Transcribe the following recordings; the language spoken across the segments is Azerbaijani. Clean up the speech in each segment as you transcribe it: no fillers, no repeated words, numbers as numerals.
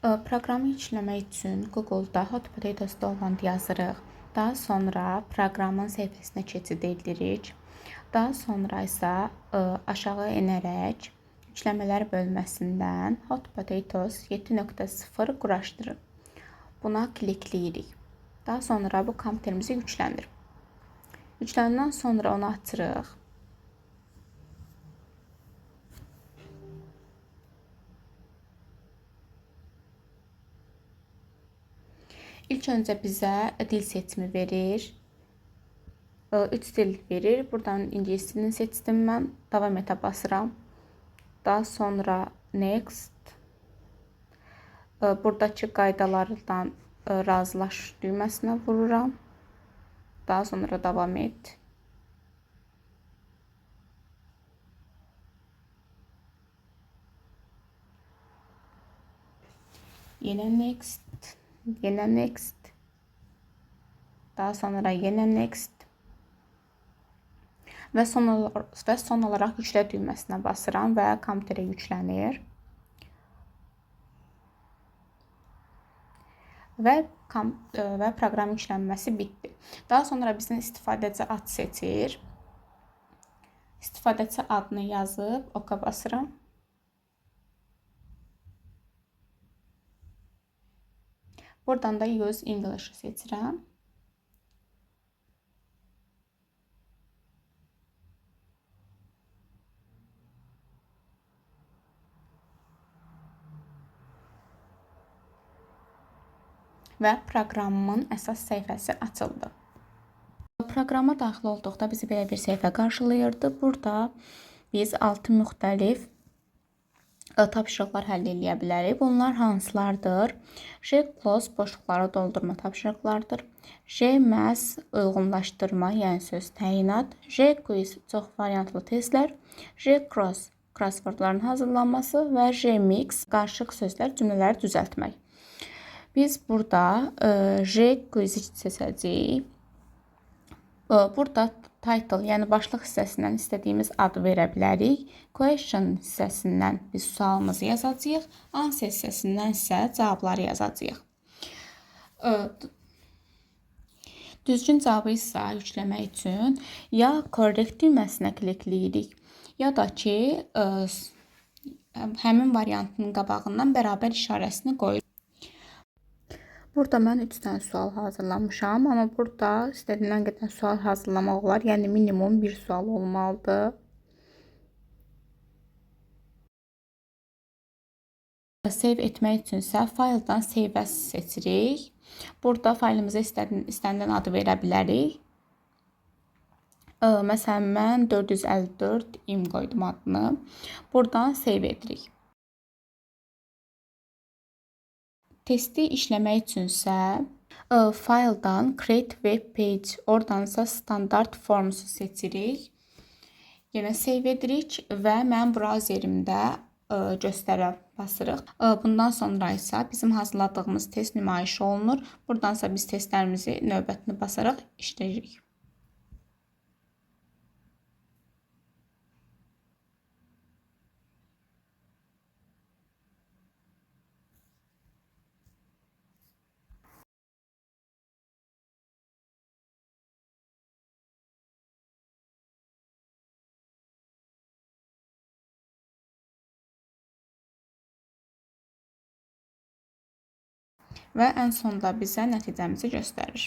Proqramı yükləmək üçün Google-da Hot Potatoes Download yazırıq. Daha sonra proqramın səhifəsinə keçid edirik. Daha sonra isə aşağı enərək yükləmələr bölməsindən Hot Potatoes 7.0 quraşdırın. Buna klikləyirik. Daha sonra bu kompüterimizə yüklənir. Yükləndən sonra onu açırıq. İlk öncə bizə dil seçimi verir. 3 dil verir. Buradan ingilis dilini seçdim mən. Davam etə basıram. Daha sonra next. Buradakı qaydalardan razılaş düyməsinə vururam. Daha sonra davam et. Yenə next. Yenə next. Daha sonra yenə next. Və son olaraq yüklə düyməsinə basıram və kompüterə yüklənir. Və proqram yüklənməsi bitdi. Daha sonra bizdən istifadəçi ad seçir. İstifadəçi adını yazıb OK basıram. Buradan da Use English seçirəm. Və proqramımın əsas səhifəsi açıldı. Proqrama daxil olduqda bizi belə bir səhifə qarşılayırdı. Burada biz 6 müxtəlif tapşırıqlar həll eləyə bilərik. Bunlar hansılardır? J-cloze boşluqları doldurma tapşırıqlardır. J-mass uyğunlaşdırma, yəni söz təyinat. J-quiz çox variantlı testlər. J-cross crosswordların hazırlanması və J-mix qarışıq sözlər, cümlələri düzəltmək. Biz burada J-quizi seçəcəyik. Burada title, yəni başlıq hissəsindən istədiyimiz adı verə bilərik. Question hissəsindən biz sualımızı yazacağıq. Answer hissəsindən isə cavabları yazacağıq. Düzgün cavabı isə yükləmək üçün ya correct düyməsinə klikləyirik, ya da ki, həmin variantın qabağından bərabər işarəsini qoyuruq. Burada mən 3 dənə sual hazırlamışam, amma burada istədiyimdən qədər sual hazırlamaq olar. Yəni minimum bir sual olmalıdır. Save etmək üçün isə fayldan Save As seçirik. Burada faylımıza istənilən adı verə bilərik. Məsələn, mən 454 im qoydum adını. Buradan save edirik. Testi işləmək üçünsə fayldan Create Web Page, oradansa Standard Forms-u seçirik. Yenə save edirik və mən brauzerimdə göstərə basırıq. Bundan sonra isə bizim hazırladığımız test nümayiş olunur. Buradansa biz testlərimizi növbətini basaraq işləyirik. Və ən sonda bizə nəticəmizi göstərir.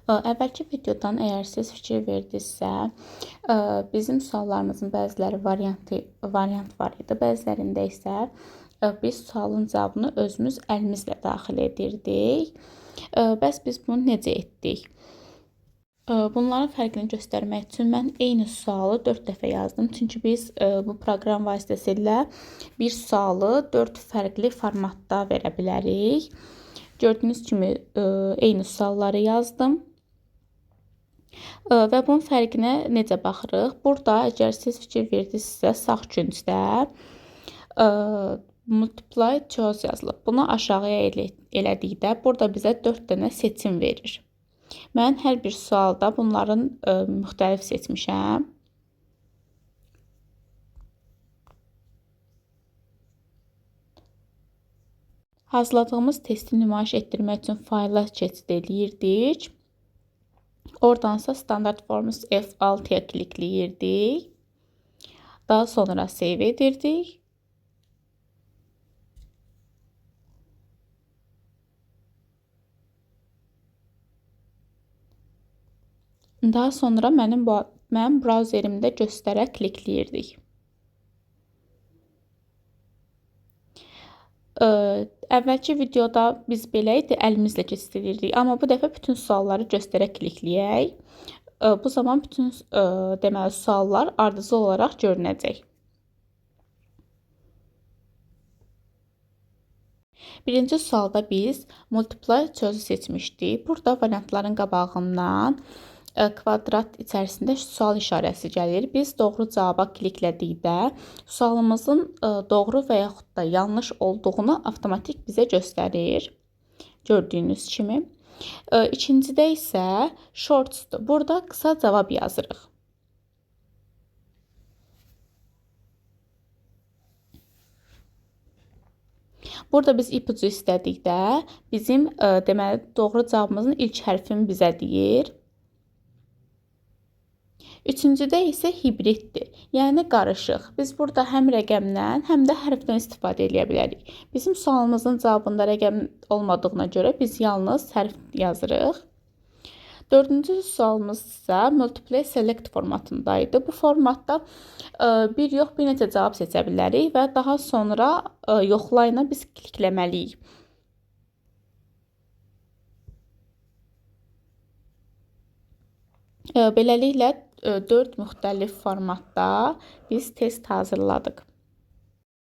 Əvvəlki videodan əgər siz fikir verdinizsə, bizim suallarımızın bəziləri variant var idi, bəzilərində isə biz sualın cavabını özümüz əlimizlə daxil edirdik. Bəs biz bunu necə etdik? Bunların fərqini göstərmək üçün mən eyni sualı 4 dəfə yazdım. Çünki biz bu proqram vasitəsilə bir sualı 4 fərqli formatda verə bilərik. Gördüyünüz kimi eyni sualları yazdım. Və bunun fərqinə necə baxırıq? Burada əgər siz fikir verdinizsə sağ küncdə multiply choice yazılıb. Bunu aşağıya elədikdə burada bizə 4 dənə seçim verir. Mən hər bir sualda bunların müxtəlif seçmişəm. Hazırladığımız testi nümayiş etdirmək üçün fayla keçid eləyirdik. Oradansa Standart Forms F6-ya klikləyirdik. Daha sonra save edirdik. Daha sonra mənim brauzerimdə göstərə klikləyirdik. Əvvəlki videoda biz belə idi, əlimizlə keçid edirdik. Amma bu dəfə bütün sualları göstərə klikləyək. Bu zaman bütün deməli suallar ardıcıl olaraq görünəcək. Birinci sualda biz multiply sözü seçmişdik. Burada variantların qabağından kvadrat içərisində sual işarəsi gəlir. Biz doğru cavaba kliklədikdə sualımızın doğru və yaxud da yanlış olduğunu avtomatik bizə göstərir. Gördüyünüz kimi. İkincidə isə shortsdur. Burada qısa cavab yazırıq. Burada biz ipucu istədikdə bizim deməli doğru cavabımızın ilk hərfini bizə deyir. Üçüncüdə isə hibriddir, yəni qarışıq. Biz burada həm rəqəmdən, həm də hərfdən istifadə edə bilərik. Bizim sualımızın cavabında rəqəm olmadığına görə biz yalnız hərf yazırıq. Dördüncü sualımız isə multiple select formatındaydı. Bu formatda bir yox, bir neçə cavab seçə bilərik və daha sonra yoxla ilə biz klikləməliyik. Beləliklə 4 müxtəlif formatda biz test hazırladıq.